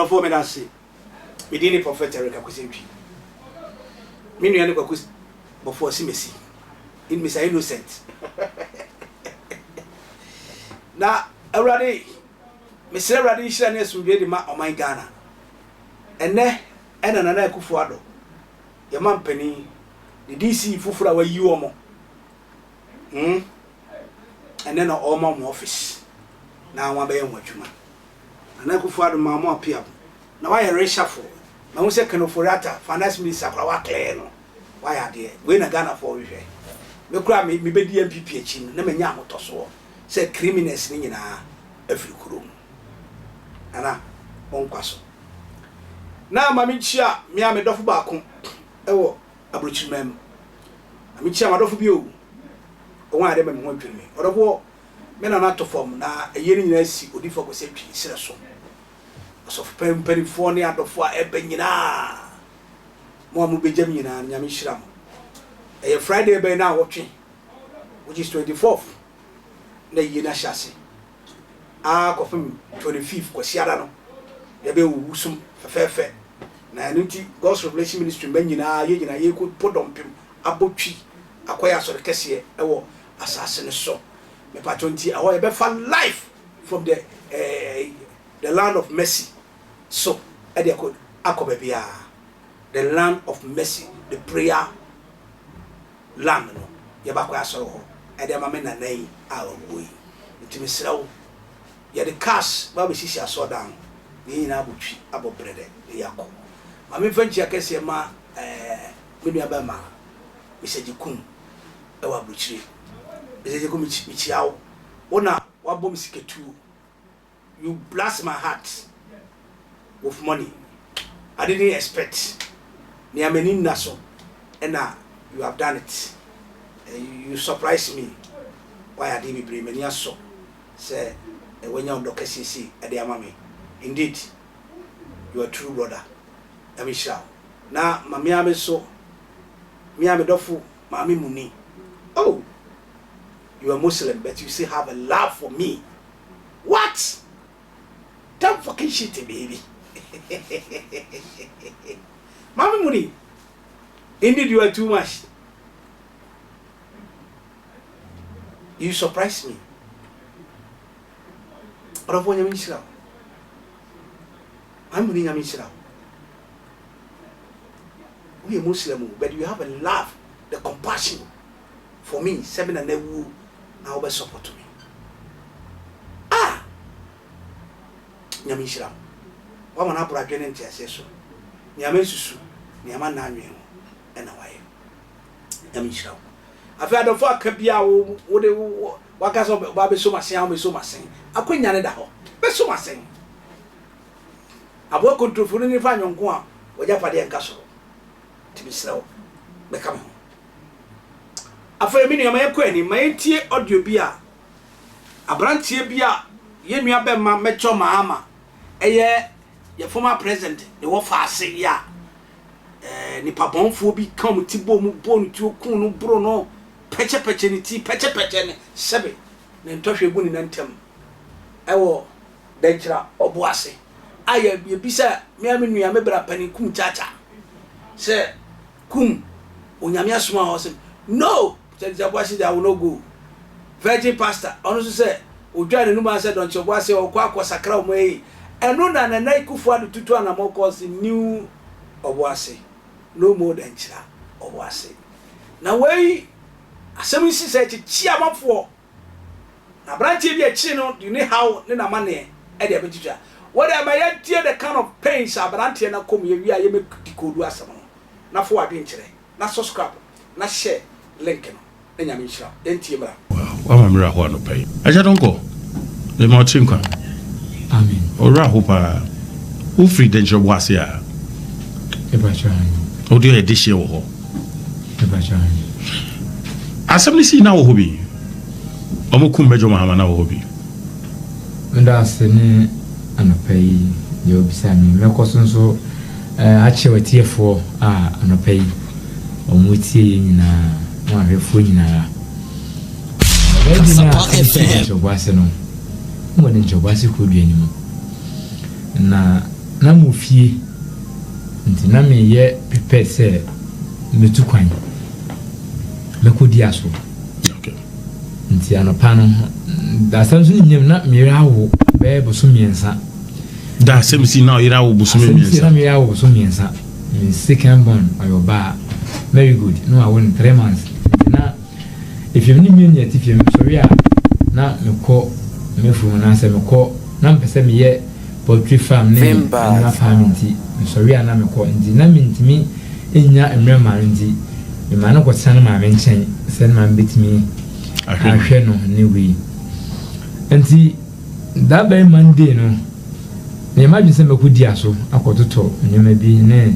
Ɔdɔfoɔ meda ase. Me din ne Prophet Eric Akwasi Antwi. Me nua ne Kwaku Bɔfoɔ Simesi. Mr. Innocent. Na Awurade, mesrɛ Awurade nhyira ne asomdwoeɛ de ma ɔman Ghana. Ɛnnɛ ɛna Nana Akufo Addo, yɛn mampanin, ne DC foforɔ a wayi wɔn, hmm, ɛnnɛ na ɔrema wɔn office na wɔabɛyɛ wɔn adwuma. Nana Akufo Addo maa mo apeam na wayɛ reshuffle. Mahu sɛ Ken Ofori-Atta, finance minister koraa wa clear no. Wayɛ adeɛ. Wei na Ghanafoɔ hwehwɛ. Me koraa me mebɛdi NPP akyi no na manya ahotɔsoɔ sɛ criminals no nyinaa afiri kurom. Nana, wo nkwa so. Na ma menkyia me a me dɔfo baako wɔ aburokyiriman mu. Ma menkyia m'adɔfo bi o. Wɔn ayɛ dɛ ma me ho adwiri me. Ɔdɔfoɔ, Me nana to fam, na ayie no nyinaa si Odiyifoɔ Kwasi Antwi serɛ so. Ɔsɔfopɛn mpaninfoɔ ne adɔfoɔ a ɛba nyinaa, mo a mobɛgyam nyinaa no, Nyame nhyira mo. Ɛyɛ Friday bɛn naawɔtwe, which is 24th, na ayie no ahyɛ ase ara kɔpem 25th, Kwasiada no, yɛbɛyɛ owusom fɛfɛɛfɛ. Na ɛno nti, God's Revelation Ministry mma nyinaa, yɛn nyinaa yɛrekɔpɔ dɔmpem abɔ twi akɔyɛ asɔre kɛseɛ wɔ asase no so mepakyɛw nti ɛhɔ yɛbɛfa life from the eh, the land of mercy so ɛde akɔ akɔ baabiara the land of mercy the prayer land no yɛba akɔyɛ asɔre hɔ ɛde ama me nana yi a wawuo yi nti mesrɛ wo yɛde cars ba bɛsisi asɔredan no na yɛn nyinaa abɔ twi abɔ brɛdɛ na yɛakɔ ma memfa nkyia kɛseɛ ma eh, me nua bɛma Mr. Gyekum wɔ abrokyire. Mr. Gyeko mekyia wo. Wo na wabɔ me sika tuo. You blast my heart with money. I didn't expect. Nea m'ani nna so ɛna you have done it. You surprise me. Wayɛ adeɛ bebree m'ani asɔ sɛ wanya ɔdɔ kɛseɛ sei ɛde ama me. Indeed you are true brother. Nyame nhyira wo. Na ma me ara me nso me ara me dɔfo Maame Muni oh you are Muslim but you still have a love for me what damn fucking shit baby Maame Muni indeed you are too much you surprise me ɔdɔfoɔ Nyame nhyira wo Maame Muni Nyame nhyira wo. Woyɛ Muslim o but you have a love, the compassion for me sɛ me nana awuo na wobɛ support me. Ah! Nyame nhyira wo. Woama no aboro adwene ne nteaseɛ so. Nea mansusu, nea manna anwene ho ɛna wayɛ. Nyame nhyira wo. Afei adɔfo aka bi a wo wode wo waka sɛ ɔba abɛso m'asen a wobɛso m'asen. Akwanya no da hɔ. Bɛso m'asen. Aboa kontrofo no nifa nyɔnko a w'agyapadeɛ nka soro. Nti mesrɛ wo, bɛka me ho. Afei me nua ma yɛnkɔ anim, ma yɛntie audio bi a aberanteɛ bi a yɛn nua bɛma Mɛkyɔ Mahama ɛyɛ yɛ former president ne wɔfa ase yi a eh, nipa bɔnfoɔ bi ka wɔn ti bɔ mu bɔ ne tuo kun no boro no pɛkyɛpɛkyɛ ne ti pɛkyɛpɛkyɛ ne sɛbe ne ntɔhwɛ gu ne nantam ɛwɔ Dɛnkyerɛ ɔbo ase a yɛ yɛbisa me ara me nua me bra panin Kum Chacha sɛ Kum Onyame asoma wo ɔse no Dɛnkyerɛ ɔbo ase deɛ I will not go Virgin pastor ɔno nso sɛ ɔdwaa n'anum ara sɛ Dɔnkyerɛ ɔbo ase ɔkɔ akɔ sakra ɔmo ei ɛno na Nana Akufo Addo tutu anamɔ kɔ ɔse new ɔbo ase no more Dɛnkyerɛ ɔbo ase na wei asɛm yi si sɛ ɛkyekye amanfoɔ. Na aberanteɛ bi a akyire no de ne haw ne n'amaneɛ de abɛto dwa. Wo deɛ ma yɛntie the kind of pains a aberanteɛ no akɔ mu, yɛwie a yɛmɛ decode asɛm no. Na fa w'adwenkyerɛ, na subscribe, na share link no, na Nyame nhyira wo. Yɛntie mmra. Wow, wama me werɛ ahow anɔpa yi. Agya Donkor, mema wo tiri nkwa. Amen. Wo werɛ ahow paa. Wo firi Dɛnkyerɛbo ase a? Mepakyɛ aane. Wo deɛ ɔyɛ dehyeɛ wɔ hɔ. Mepakyɛ aane. Asɛm no sii na wɔ hɔ bi. Ɔmo kum Major Mahama na wɔ hɔ bi. Meda ase ne anɔpa yi deɛ wobisa me. Mɛkɔ so nso akyerɛ w'atiefoɔ a anɔpa yi wɔtie yɛn nyinaa ne w'ahwɛfoɔ nyinara. Ɛbɛyɛ bi na asɛm sii Nkyerɛboase no, na wɔde Nkyerɛboase kuro dua no mu. Na. Na mewɔ fie nti na meyɛ prepared sɛ metu kwan mɛkɔ dua so. Nti anɔpa no, asɛm nso nyam na me yere awo bɛyɛ bosom mmiɛnsa. Da asɛm si na ɔyere awo bosom mmiɛnsa. Asɛm si na me yere awo bosom mmiɛnsa. Me second born ɔyɛ ɔbaa very good na wawo no 3 months. Nti na efiem ne mmea nyɛ ti fie, mesɔre a na mekɔ mefuom anaasɛ mekɔ na mpɛ sɛ meyɛ poultry farm ne animal farm, nti mesɔre a na mekɔ, nti na mentumi nnya mmerɛ ma no, nti mema no kɔtena ne maame nkyɛn sɛ ne maame bɛtumi ahwɛ no ne wei. Nti that very Monday no, meyɛ m'adwene sɛ mɛkɔ di aso akɔtotɔ nneɛma bi ne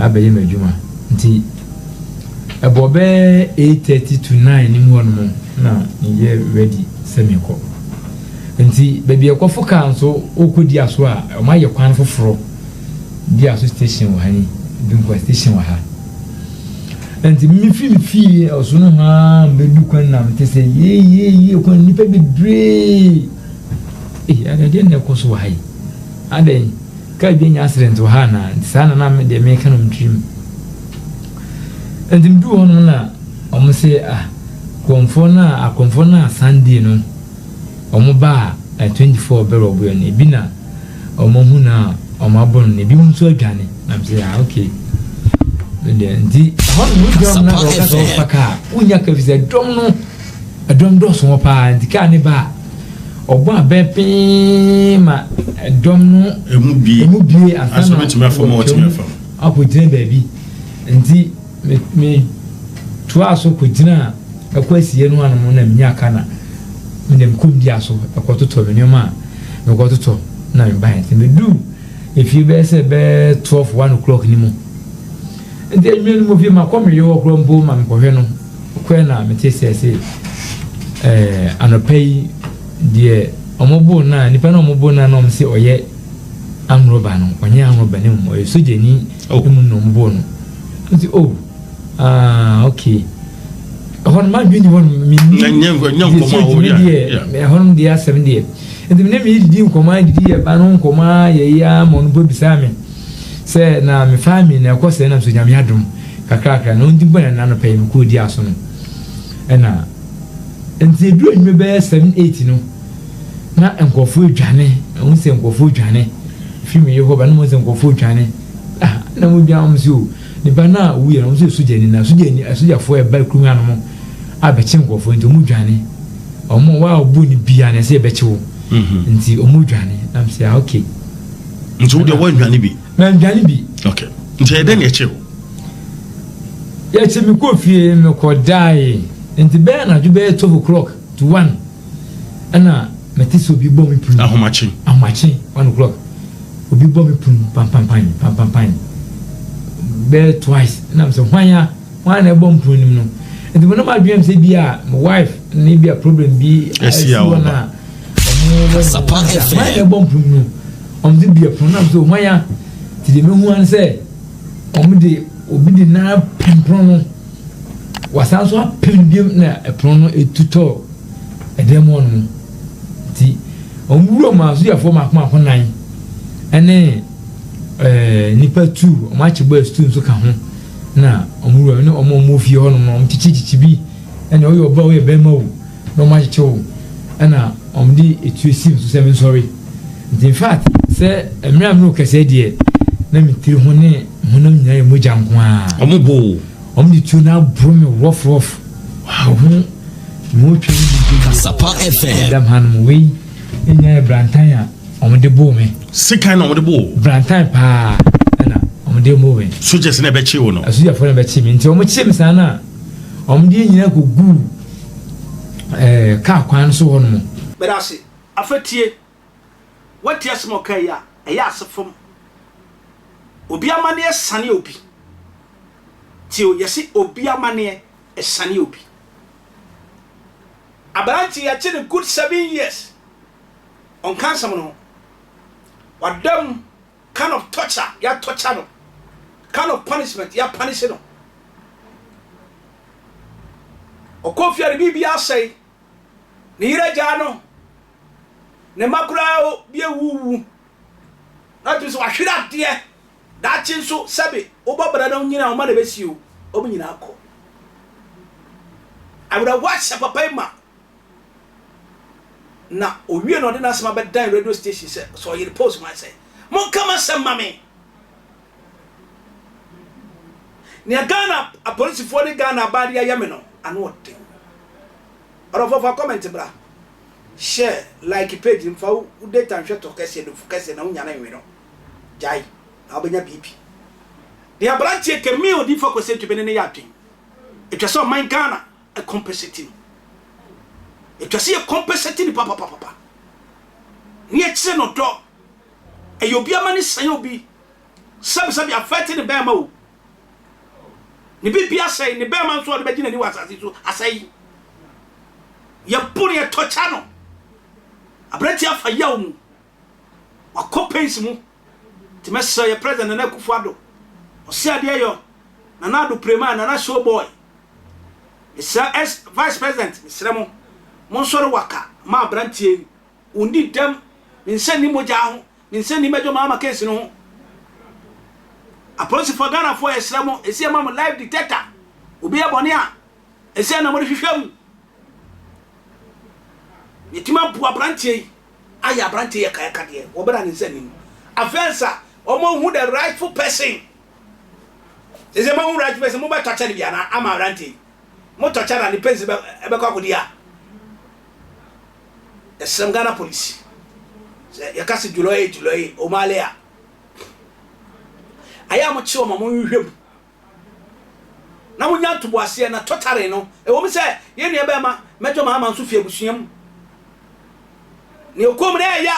abɛyɛ m'adwuma, nti ɛbɔ bɛɛ 8:30 to 9 ne mu hɔ nom na meyɛ ready sɛ mekɔ. Nti baabi a ɛkɔfo kaa nso wokɔ di aso a, ɔmo ayɛ kwan foforɔ. Di aso station wɔ ha ni, Dunkwa station wɔ ha, nti mefiri me fie ɔso no hɔ a mbɛdu kwan na mete sɛ yeyeye kwan, nnipa bebree. Ee, adeɛ na ɛkɔ so wɔ ha yi, adɛn, kaa bi anya accident wɔ ha anaa? Nti saa na na deɛ meka no mtirim. Nti meduru hɔ nom na ɔmo sɛ, ah, kurɔmfoɔ no a akurɔmfoɔ no a Sunday no ɔmo ba a 24 bɛrɛ ɔboɛ no, ebi na ɔmo hu na ɔmo abɔ no na ebi nso adwane. Na mo sɛ, ah, okay deɛ. Nti ɛhɔ nom wodwa mu na ɔka sɛ ɔfa kaa, wonya ka fi sɛ dɔm no, ɛdɔm dɔɔso hɔ paa, nti kaa ne ba a ɔbɔ abɛn pii ma ɛdɔm no emu bie. Emu bie ansa na na wɔtumi akɔgyina baabi. Nti me toa so kɔgyina ɛkɔ asie no anom na menya ka na menam kɔm di aso ɛkɔtotɔ me nneɛma a mekɔtotɔ na mebae. Nti meduu efie bɛyɛ sɛ bɛyɛ 12, 1 o'clock ni mu. Nti anwummerɛ no mu fie makɔ meyɛ hɔ korɔ mpo ma mekɔhwɛ no kɔɛ na mete sɛ anɔpa yi deɛ ɔmo bo na nipa na ɔmo bo na na ɔmo sɛ ɔyɛ amroba no, ɔnyɛ amroba ne mu, ɔyɛ sogyani mu na ɔmo bo no. Nti oh, ah, okay, ɛhɔ no madwene ni hɔ no menni deɛ ɛhɔ no deɛ asɛm deɛ. Nti mene me didi nkɔmɔ, didi yɛ ba no nkɔmɔ yɛ yi ama ɔno mpo bisaa me sɛ na me fa mi na ɛkɔ sɛ nam so Nyame adom kakrakra na ɔnti mpo na nanɔpɛ yi mekɔɔ di aso no. Ɛna nti eduru anwummerɛ bɛyɛ 7, 8 no na nkurɔfoɔ adwane, ɛho sɛ nkurɔfoɔ adwane firi me yɛ hɔ ba na mo sɛ nkurɔfoɔ adwane. Ah, na mo dwan wɔn sɛ o nipa na owu yɛ no, wɔn sɛ sogyani na sogyani, sogyafoɔ ɛba kurom hanom abɛkye nkurɔfoɔ, nti wɔn dwane. Wɔn wa ɔbu ni bia na ɛsɛ yɛbɛkye wo, nti wɔn dwane. Na mo sɛ, ah, okay. Nti wo deɛ wɔndwane bi? Na ndwane bi. Okay, nti ɛyɛ dɛ ne ɛkye wo? Yɛkye me kɔ fie, mekɔ dae. Nti bɛyɛ anadwo bɛyɛ 12 o'clock to 1 ɛna mete sɛ obi bɔ me punu. Ahomakye? Ahomakye 1 o'clock, obi bɔ me punu pampampan pampampan bɛyɛ twice. Ɛna sɛ hwan a hwan na ɛbɔ mpunu nim no, nti mo na ma adwene sɛ bi a mo wife ne bi a problem bi asi a hɔ na ɔmo bɔ hwan na ɛbɔ mpunu no, ɔmo de bi ɛpono na so hwan a ti deɛ mehu an sɛ ɔmo de obi de nan pem pono no, wasan so apem biom na ɛpono no etutɔ ɛdan mu hɔnom. Nti ɔmo wura mu asogyafoɔ mako mako nan ɛne nipa tu ɔmo akye boys tu nso ka ho na ɔmo wura ne ɔmo fie hɔnom no, ɔmo kyekye kyekye bi ɛna ɔyɛ ɔbaa, ɔyɛ bɛrima o, na ɔmo akyekye o, ɛna ɔmo de etuo si nso sɛ nsɔre. Nti in fact sɛ mmerɛ a mmerɛ kɛseɛ deɛ na me tiri ho ne honam nyinaa yɛ mogya nko ara. Ɔmo bo? Ɔmo de tuo no aboro me rough rough. Wow, ho me ho twɛn bi. Kasapa FM. Dam hanom wei nyɛ yɛ brantan a ɔmo de boo me. Sekan na ɔmo de boo? Brantan paa ɛna ɔmo de boo me. Soldiers na ɛbɛkye wo no? Asogyafoɔ na ɛbɛkye me. Nti ɔmo kye me saa na ɔmo de nyinaa kɔ gu kaa kwan so hɔ nom. Bɛda ase afɛtie wati asɛm a ɔka yi a ɛyɛ ase fam. Obi amanneɛ sane obi. Tie o, yɛse obi amanneɛ sane obi. Aberante yɛakye no good 7 years, ɔnka asɛm no ho. Wada mu, kind of torture yɛatɔkya no, kind of punishment yɛapunish no. Ɔkɔ fie a ne biribi asɛe, ne yere agyaa no, ne mma koraa bi awuwu. Na watumi sɛ wahwere adeɛ. Daakye nso sɛbe wobɔ bra na wonyini a wo mma na ɛbɛsi o, wɔn nyinaa kɔ. Awerɛhoɔ ahyɛ papa yi ma. Na owie na ɔde n'asɛm abɛdan radio station sɛ sɛ ɔyere post man sɛ monka m'asɛm ma me. Nea Ghana apolisifoɔ ne Ghana aban de ayɛ me no ano ɔden. Ɔdɔfoɔ fa comment bra. Share, like page no fa wo data nhwɛ tɔ kɛseɛ dofo kɛseɛ na wonya no nwe no. Gyae na wobɛnya BP. Deɛ aberanteɛ Kemi Odiyifoɔ Kwesi Antwi ne no yɛ adwen. Ɛtwa sɛ ɔman Ghana compensate no. Ɛtwa sɛ yɛ compensate no papapapapa. Ne yɛkyerɛ no dɔ. Ɛyɛ obi ama ne sɛn obi. Sɛbisɛbi afɛte ne bɛɛma o. Ne biribi asɛe, ne bɛɛma nso a ɔde bɛgye n'ani wɔ asase so asɛe. Yɛbo no, yɛtɔkya no. Aberanteɛ afa yaw mu. Wakɔ pains mu. Nti mɛsrɛ yɛ President Nana Akufo Addo. Ɔse adeɛ yɔ. Nana Addo Prema, Nana Show Boy. Mesrɛ ex vice president mesrɛ mo monsɔre waka ma abranteɛ yi ɔnni dɛm ne nsa nni mogyaa ho ne nsa nni mɛdwo maama case no ho apolisifoɔ Ghanafoɔ yɛsrɛ mo ɛsi ɛma mo life detector obi yɛ bɔne a ɛsi ɛna mode hwehwɛ mu yɛtumi aboa abranteɛ yi ayɛ abranteɛ yɛ kayakadeɛ wɔbɛra ne nsa nni mu afei ansa wɔn ahu the rightful person Sese mo wura adwuma sɛ mo bɛ tɔkyɛ no bi anaa ama aberante yi. Mo tɔkyɛ na ne pɛnsi bɛ ɛbɛkɔ akɔdi a. Yɛsrɛm Ghana police sɛ yɛka se julɔye julɔye omale a ayɛ a mo kye wɔn a mo nhwehwɛ mu na mo nya ntoboaseɛ na tɔkyare no ɛwɔ mu sɛ yɛn nua bɛrima mɛdwo maama nso fi abusua mu ne okɔm na ɛya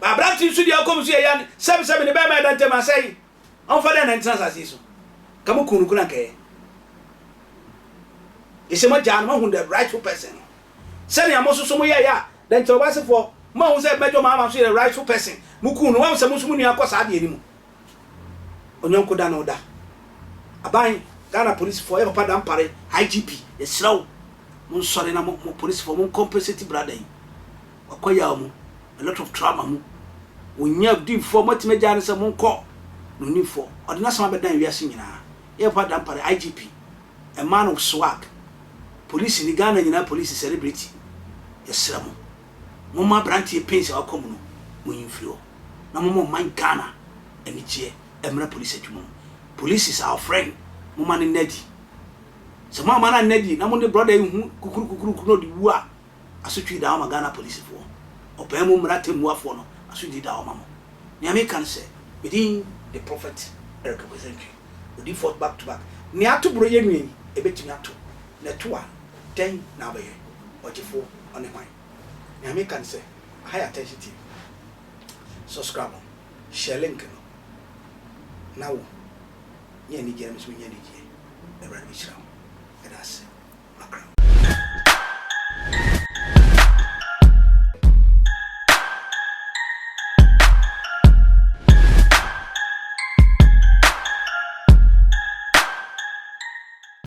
Ba aberante nso deɛ ɔkɔm so yɛ ya ne sɛbesɛbe ne bɛrima ɛda ntam asɛe. Ɔmfa dɛn na ɛntena asase yi so? Ka mo kun no kunu anka ɛyɛ. Yɛsɛ mo agyaa no moahu the rightful person no. Sɛnea mo nso so mo yɛeɛ a dɛnkyerɛ ɔbasefoɔ moahu sɛ Major Mahama nso yɛ the rightful person mo kun no moahu sɛ mo nso mo nua kɔ saa deɛ no mu. Onyɔnko da ne wo da. Aban, Ghana polisifoɔ, yɛ papa Dampare, IGP, yɛsrɛ wo monsɔre na mo mo polisifoɔ mo compensate brother yi. Wakɔ yaw mu, a lot of trauma mu. Wɔnnya difoɔ, moatumi agyaa no sɛ monkɔ na ɔnni fɔ. Ɔde n'asɛm abɛdan wiase nyinaa. Yɛ papa Dampare, IGP, a man of swag, polisini, Ghana nyinaa polisi celebrity, yɛsrɛ mo, momma aberanteɛ pains a wakɔ mu no, monyi mfiri hɔ. Na momma ɔman Ghana anigyeɛ mmra polisi adwuma mu. Police is our friend, momma no nna adi. Sɛ moamma no anna adi na mode brɔda yi hu kukurukukuruku na ɔde wu a, Asotwe da hɔ ma Ghana polisifoɔ. Ɔpaa mu mmara tɛmmuafoɔ no asodie da hɔ ma mo. Nea meka ne sɛ, me din de Prophet Eric Akwasi Antwi, odiyifoɔ back to back. Nea ato buro yɛ nua yi, ɛbɛtumi ato. Na ɛto a, dɛn na wobɛyɛ? Ɔgyefoɔ, ɔne hwan? Nea meka ne sɛ, aha yɛ Attention TV. Subscribe, share link no, na wo nya anigyeɛ na me nso menya anigyeɛ. Awurade bɛhyira wo. Meda ase. Makra wo.